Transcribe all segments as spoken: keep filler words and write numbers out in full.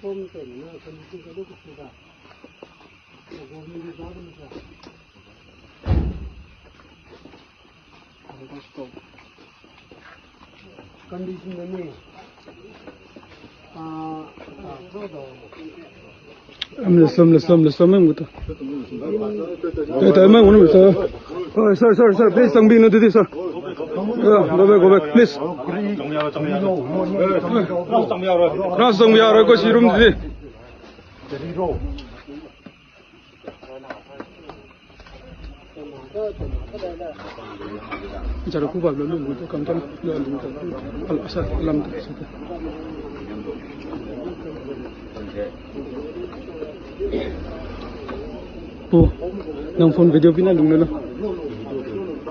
Form ꯀꯩꯅꯣꯅ committee ꯀꯩꯅꯣ ꯀꯨꯞꯄꯤꯗ꯫ ꯒꯣꯔꯃꯦꯟꯒꯤ ꯖꯥꯠ ꯑꯃꯗ꯫ ꯀꯟꯗꯤꯁꯟ ꯑꯅꯤ꯫ ꯑꯥ, ꯑꯥ, ꯈꯔ ꯇꯧꯔꯝꯃꯣ꯫ Amle slom, le slom, le slom, em gutu. Tayo, tayo, mang, ano, sir? Oh, sir, sir, sir, please, tangbi na dito, sir. Yeah, go back, go back, please. Cross tangbi yaro, ko si room dito. Jara ku bab lo lu, lu kam kam, lu lu kam. Al asar lam tu. Oh, nang phone video pina lung lo.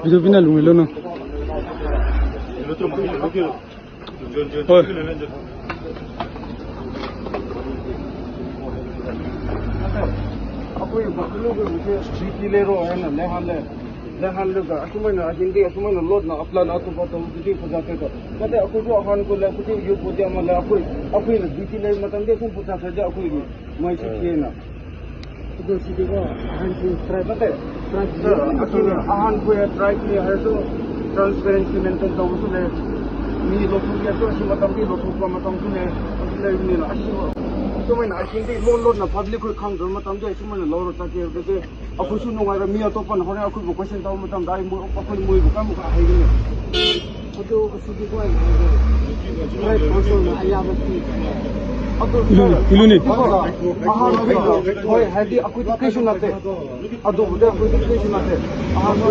Video pina lung lo nang. ꯍꯣꯏ꯫ ꯑꯩꯈꯣꯏ ꯕꯐꯦꯂꯣꯒꯤ ꯍꯧꯖꯤꯛ B P ꯂꯩꯔꯣ ꯍꯥꯏꯅ ꯂꯩꯍꯜꯂꯦ꯫ ꯂꯩꯍꯜꯂꯒ ꯑꯁꯨꯃꯥꯏꯅ ꯑꯍꯤꯡꯗꯤ ꯑꯁꯨꯃꯥꯏꯅ ꯂꯣꯠꯅ ꯑꯄ꯭ꯂꯥꯟ ꯑꯇꯣꯞꯄ ꯇꯧꯕꯗꯨꯗꯤ ꯐꯖꯗꯦꯗ꯫ ꯅꯠꯇꯦ, ꯑꯩꯈꯣꯏꯁꯨ ꯑꯍꯥꯟ ꯀꯣꯜꯂꯦ, ꯑꯩꯈꯣꯏꯁꯨ ꯌꯨꯠ ꯕꯣꯗꯤ ꯑꯃ ꯂꯩ, ꯑꯩꯈꯣꯏ, ꯑꯩꯈꯣꯏꯅ ꯕꯤ ꯄꯤ ꯂꯩꯕ ꯃꯇꯝꯗ ꯁꯨꯝ ꯄꯨꯊꯈ꯭ꯔꯗꯤ ꯑꯩꯈꯣꯏꯒꯤ ꯃꯩꯁꯤ ꯊꯦꯡꯅ꯫ ꯑꯗꯣ ꯁꯤꯗꯤꯀꯣ, ꯑꯍꯟꯁꯤꯡ ꯇ꯭ꯔꯥꯏꯕ ꯅꯠꯇꯦ, ꯇ꯭ꯔꯥꯏꯕ ꯁꯥꯔ, ꯑꯩꯈꯣꯏꯅ ꯑꯍꯥꯟꯕ ꯇ꯭ꯔꯥꯏꯕꯅꯤ ꯍꯥꯏꯔꯁꯨ ꯇ꯭ꯔꯥꯟꯁꯄꯦꯔꯦꯟꯁꯤ ꯃꯦꯟꯇꯦꯟ ꯇꯧꯕꯁꯨ ꯂꯩ꯫ ꯃꯤ ꯂꯧꯊꯣꯛꯀꯦꯁꯨ ꯑꯁꯤ ꯃꯇꯝꯗꯤ ꯂꯧꯊꯣꯛꯄ ꯃꯇꯝꯁꯨ ꯂꯩ꯫ ꯑꯗꯨ ꯂꯩꯕꯅꯤꯅ ꯑꯁꯤ ꯑꯁꯨꯃꯥꯏꯅ ꯑꯍꯤꯡꯗꯤ ꯂꯣꯟ ꯂꯣꯟꯅ ꯄꯕ꯭ꯂꯤꯛ ꯈꯣꯏ ꯈꯪꯗꯕ ꯃꯇꯝꯗ ꯑꯁꯨꯃꯥꯏꯅ ꯂꯧꯔ ꯆꯠꯀꯦ ꯍꯥꯏꯕꯗꯤ ꯑꯩꯈꯣꯏꯁꯨ ꯅꯨꯡꯉꯥꯏꯔꯣꯏ꯫ ꯃꯤ ꯑꯇꯣꯞꯄꯅ ꯍꯣꯔꯦꯟ ꯑꯩꯈꯣꯏꯕꯨ ꯀꯣꯏꯁꯟ ꯇꯧꯕ ꯃꯇꯝꯗ ꯑꯩ ꯃꯣꯏ, ꯑꯩꯈꯣꯏ ꯃꯣꯏꯕꯨ ꯀꯔꯝꯕ ꯍꯥꯏꯒꯅꯤ? ꯑꯗꯨ ꯑꯁꯤꯗꯤ ꯀꯣ, ꯍꯣꯏ, ꯄꯥꯁꯇꯔꯅ ꯑꯌꯥꯕ ꯄꯤ꯫ ꯑꯗꯨ ꯏꯂꯨꯅꯤ, ꯏꯂꯨꯅꯤ꯫ ꯑꯍꯥꯟꯕ, ꯍꯣꯏ, ꯍꯥꯏꯗꯤ ꯑꯩꯈꯣꯏꯗꯤ ꯀꯩꯁꯨ ꯅꯠꯇꯦ꯫ ꯑꯗꯨꯕꯨꯗꯤ ꯑꯩꯈꯣꯏꯗꯤ ꯀꯩꯁꯨ ꯅꯠꯇꯦ꯫ ꯑꯍꯥꯟꯕ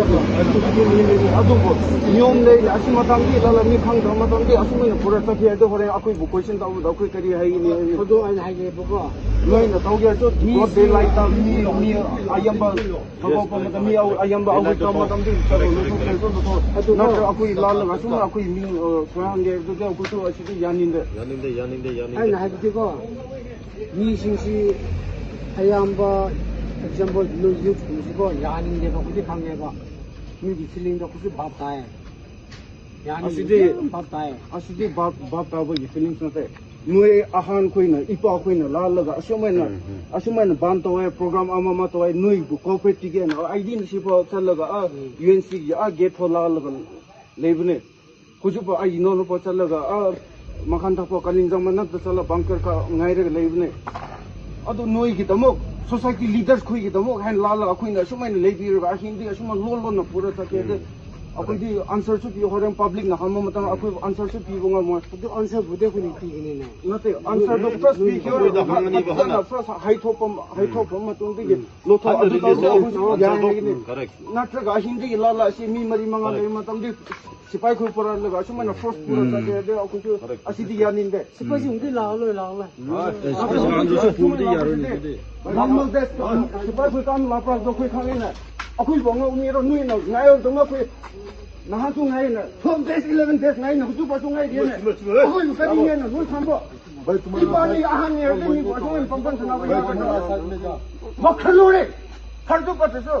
ꯑꯗꯨꯕꯨ ꯅꯤꯌꯣꯝ ꯂꯩ꯫ ꯑꯁꯤ ꯃꯇꯝꯗꯤ ꯂꯥꯜꯂꯝꯃꯤ ꯈꯪꯗꯕ ꯃꯇꯝꯗꯤ ꯑꯁꯨꯃꯥꯏꯅ ꯄꯨꯔꯛꯇꯒꯦ ꯑꯗꯨ ꯍꯣꯔꯦꯟ ꯑꯩꯈꯣꯏꯕꯨ ꯀꯣꯏꯁꯟ ꯇꯧꯕꯗ ꯑꯩꯈꯣꯏ ꯀꯔꯤ ꯍꯥꯏꯒꯅꯤ ꯍꯥꯏꯕ? ꯑꯗꯨ ꯑꯩꯅ ꯍꯥꯏꯒꯦꯕꯀꯣ꯫ ꯅꯣꯏꯅ ꯇꯧꯒꯦ ꯍꯥꯏꯔꯁꯨ ꯃꯤ ꯕ꯭ꯔꯣꯗ ꯗꯦ ꯂꯥꯏꯠꯇ ꯃꯤ, ꯃꯤ ꯑꯌꯥꯝꯕ ꯊꯕꯛ ꯃꯇꯝ ꯃꯤ ꯑꯌꯥꯝꯕ ꯑꯩꯈꯣꯏ ꯇꯧꯕ ꯃꯇꯝꯗꯤ ꯆꯠꯂꯣ, ꯂꯧꯊꯣꯛꯈ꯭ꯔꯦ, ꯂꯧꯊꯣꯛ꯫ ꯑꯗꯨ ꯅꯠꯇ꯭ꯔꯒ ꯑꯩꯈꯣꯏ ꯂꯥꯜꯂꯒ ꯑꯁꯨꯝꯅ ꯑꯩꯈꯣꯏ ꯃꯤ, ꯑ, ꯁꯣꯏꯍꯟꯒꯦ ꯍꯥꯏꯕꯗꯨꯗꯤ ꯑꯩꯈꯣꯏꯁꯨ ꯑꯁꯤꯗꯤ ꯌꯥꯅꯤꯡꯗꯦ꯫ ꯌꯥꯅꯤꯡꯗꯦ, ꯌꯥꯅꯤꯡꯗꯦ, ꯌꯥꯅꯤꯡꯗꯦ꯫ ꯑꯩꯅ ꯍꯥꯏꯕꯗꯤꯀꯣ, ꯃꯤꯁꯤꯡꯁꯤ ꯑꯌꯥꯝꯕ, ꯑꯦꯛꯖꯥꯝꯄꯜ, ꯅꯣꯏ ꯌꯨꯠꯀꯨꯝꯕꯁꯤꯀꯣ, ꯌꯥꯅꯤꯡꯗꯦꯕ, ꯑꯩꯈꯣꯏꯗꯤ ꯈꯪꯉꯦꯕ꯫ ꯃꯤꯒꯤ ꯐꯤꯂꯤꯡꯗꯣ ꯑꯩꯈꯣꯏꯁꯨ ꯚꯥꯞ ꯇꯥꯏ꯫ ꯌꯥꯅꯤꯡꯗꯦ, ꯑꯁꯤꯗꯤ, ꯚꯥꯞ ꯇꯥꯏ꯫ ꯑꯁꯤꯗꯤ ꯚꯥꯞ, ꯚꯥꯞ ꯇꯥꯕꯒꯤ ꯐꯤꯂꯤꯡꯁ ꯅꯠꯇꯦ꯫ ꯅꯣꯏ ꯑꯍꯟ ꯈꯣꯏꯅ, ꯏꯄꯥ ꯈꯣꯏꯅ ꯂꯥꯜꯂꯒ ꯑꯁꯨꯃꯥꯏꯅ, ꯑꯁꯨꯃꯥꯏꯅ ꯕꯟ ꯇꯧꯋꯦ, ꯄ꯭ꯔꯣꯒ꯭ꯔꯥꯝ ꯑꯃ ꯑꯃ ꯇꯧꯋꯦ, ꯅꯣꯏꯕꯨ ꯀꯣꯑꯣꯄꯔꯦꯠ ꯄꯤꯒꯦꯅ ꯑꯩꯗꯤ ꯁꯤꯐꯥꯎ ꯆꯠꯂꯒ, ꯑꯥ, ꯌꯨ ꯑꯦꯟ ꯁꯤꯒꯤ ꯑꯥ ꯒꯦꯠ ꯐꯥꯎ ꯂꯥꯜꯂꯒ ꯂꯩꯕꯅꯦ꯫ ꯍꯧꯖꯤꯛꯐꯥꯎ ꯑꯩ ꯏꯅꯥꯎꯅꯨꯄꯥ ꯆꯠꯂꯒ, ꯑꯥ, ꯃꯈꯥꯟ ꯊꯛꯄ ꯀꯥꯂꯤꯟꯖꯥꯡ ꯃꯅꯥꯛꯇ ꯆꯠꯂꯒ ꯕꯪꯀꯔ ꯀ ꯉꯥꯏꯔꯒ ꯂꯩꯕꯅꯦ꯫ ꯑꯗꯨ ꯅꯣꯏꯒꯤꯗꯃꯛ, ꯁꯣꯁꯥꯏꯇꯤ ꯂꯤꯗꯔꯁ ꯈꯣꯏꯒꯤꯗꯃꯛ ꯍꯥꯏꯅ ꯂꯥꯜꯂꯒ ꯑꯩꯈꯣꯏꯅ ꯑꯁꯨꯃꯥꯏꯅ ꯂꯩꯕꯤꯔꯒ ꯑꯍꯤꯡꯗꯤ ꯑꯁꯨꯃꯥꯏꯅ ꯂꯣꯟ ꯂꯣꯟꯅ ꯄꯨꯔ ꯆꯠꯀꯦ ꯍꯥꯏꯗꯤ ꯑꯩꯈꯣꯏꯗꯤ ꯑꯟꯁꯔꯁꯨ ꯄꯤꯌꯨ, ꯍꯣꯔꯦꯟ ꯄꯕ꯭ꯂꯤꯛꯅ ꯍꯪꯕ ꯃꯇꯝꯗ ꯑꯩꯈꯣꯏ ꯑꯟꯁꯔꯁꯨ ꯄꯤꯕ ꯉꯝꯃꯣꯏ꯫ ꯑꯗꯨ ꯑꯟꯁꯔꯕꯨꯗꯤ ꯑꯩꯈꯣꯏꯅ ꯄꯤꯒꯅꯤꯅꯦ꯫ ꯅꯠꯇꯦ, ꯑꯟꯁꯔꯗꯣ ꯐꯥꯔꯁ ꯄꯤꯈꯤꯕ, ꯅꯣꯏꯗ ꯍꯪꯒꯅꯤꯕ ꯍꯥꯟꯅ꯫ ꯐꯖꯅ ꯐꯥꯔꯁ ꯍꯥꯏꯊꯣꯛꯄ, ꯍꯥꯏꯊꯣꯛꯈ꯭ꯔꯕ ꯃꯇꯨꯡꯗꯒꯤ ꯂꯧꯊꯣꯛ꯫ ꯑꯗꯨ ꯇꯧꯔꯁꯨ ꯑꯩꯈꯣꯏꯁꯨ ꯌꯥꯏ ꯍꯥꯏꯒꯅꯤ꯫ ꯀꯔꯦꯛ꯫ ꯅꯠꯇ꯭ꯔꯒ ꯑꯍꯤꯡꯗꯒꯤ ꯂꯥꯜꯂꯛꯑꯁꯤ ꯃꯤ ꯃꯔꯤ ꯃꯉꯥ ꯂꯩꯕ ꯃꯇꯝꯗꯤ ꯁꯤꯐꯥꯏ ꯈꯣꯏ ꯄꯨꯔꯛꯂꯒ ꯑꯁꯨꯃꯥꯏꯅ ꯐꯣꯔꯁ ꯄꯨꯔꯛ ꯆꯠꯀꯦ ꯍꯥꯏꯗꯤ ꯑꯩꯈꯣꯏꯁꯨ ꯑꯁꯤꯗꯤ ꯌꯥꯅꯤꯡꯗꯦ꯫ ꯁꯤꯐꯥꯏꯁꯤꯡꯗꯤ ꯂꯥꯛꯑꯔꯣꯏ, ꯂꯥꯛꯑꯔꯣꯏ꯫ ꯑꯦ, ꯁꯤꯐꯥꯏꯁꯤꯡꯗꯨꯁꯨ ꯄꯨꯕꯗꯤ ꯌꯥꯔꯣꯏꯅꯦ ꯑꯗꯨꯗꯤ꯫ ꯅꯣꯔꯃꯦꯜ ꯗꯦꯁ, ꯁꯤꯐꯥꯏ ꯈꯣꯏ ꯀꯥꯟ ꯂꯥꯛꯄ꯭ꯔꯥ ꯑꯗꯣ ꯑꯩꯈꯣꯏ ꯈꯪꯉꯦꯅꯦ꯫ ꯑꯩꯈꯣꯏꯕꯨ ꯑꯉꯧ ꯃꯤꯔꯣ ꯅꯣꯏꯅ ꯉꯥꯏꯔꯗꯧꯅ ꯑꯩꯈꯣꯏ ꯅꯍꯥꯟꯁꯨ ꯉꯥꯏꯔꯦꯅꯦ꯫ ꯇ꯭ꯋꯦꯜꯐ ꯗꯦꯁ, ꯏꯂꯦꯚꯦꯟ ꯗꯦꯁ ꯉꯥꯏꯅ ꯍꯧꯖꯤꯛ ꯐꯥꯎꯁꯨ ꯉꯥꯏꯔꯤꯅꯦ꯫ ꯑꯩꯈꯣꯏꯕꯨ ꯀꯔꯤꯅꯦꯅ ꯅꯣꯏ ꯈꯪꯕ꯭ꯔꯣ? ꯏꯕꯥꯅꯤ ꯑꯍꯟꯅꯤ ꯍꯥꯏꯔꯗꯤ ꯃꯤꯕꯨ ꯑꯁꯨꯃꯥꯏꯅ ꯄꯪꯄꯪ ꯁꯥꯟꯅꯕ ꯌꯥꯒꯗ꯭ꯔꯣ? ꯋꯥꯈꯜ ꯂꯣꯏꯔꯦ꯫ ꯐꯔꯁꯨ ꯐꯠꯇ꯭ꯔꯁꯨ꯫